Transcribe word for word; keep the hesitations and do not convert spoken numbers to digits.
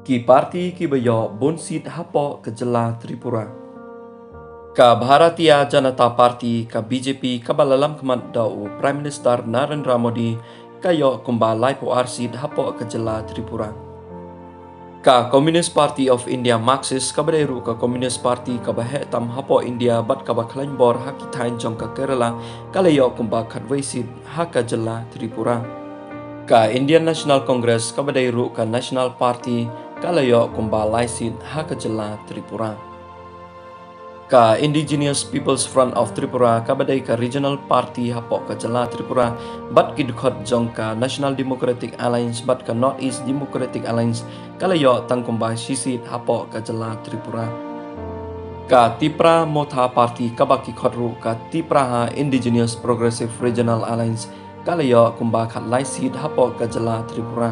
Ki party kiba ïoh bun seat hapoh ka jylla Tripura. Ka Bharatiya Janata Party, ka B J P, kaba la lam khmat da u Prime Minister Narendra Modi, ka ïoh kumba laiphew ar seat hapoh ka jylla Tripura. Ka Communist Party of India, Marxist, kaba dei ruh ka Communist Party kaba heh tam hapoh India bad kaba khlaiñ bor ha ki thaiñ jong ka Kerala, ka la ïoh kumba khatwei seat ha ka jylla Tripura. Ka Indian National Congress, kaba dei ruh ka National Party, ka la ïoh kumba lai seat ha ka jylla Tripura. Ka Indigenous People's Front of Tripura, kaba dei ka regional party hapoh ka jylla Tripura, bad ki dkhot jong ka National Democratic Alliance bad ka North East Democratic Alliance, ka la ïoh tang kumba shi seat hapoh ka jylla Tripura. Ka Tipra Motha Party, kaba ki khot ruh ka Tipraha Indigenous Progressive Regional Alliance, ka la ïoh kumba khatlai seat hapoh ka jylla Tripura.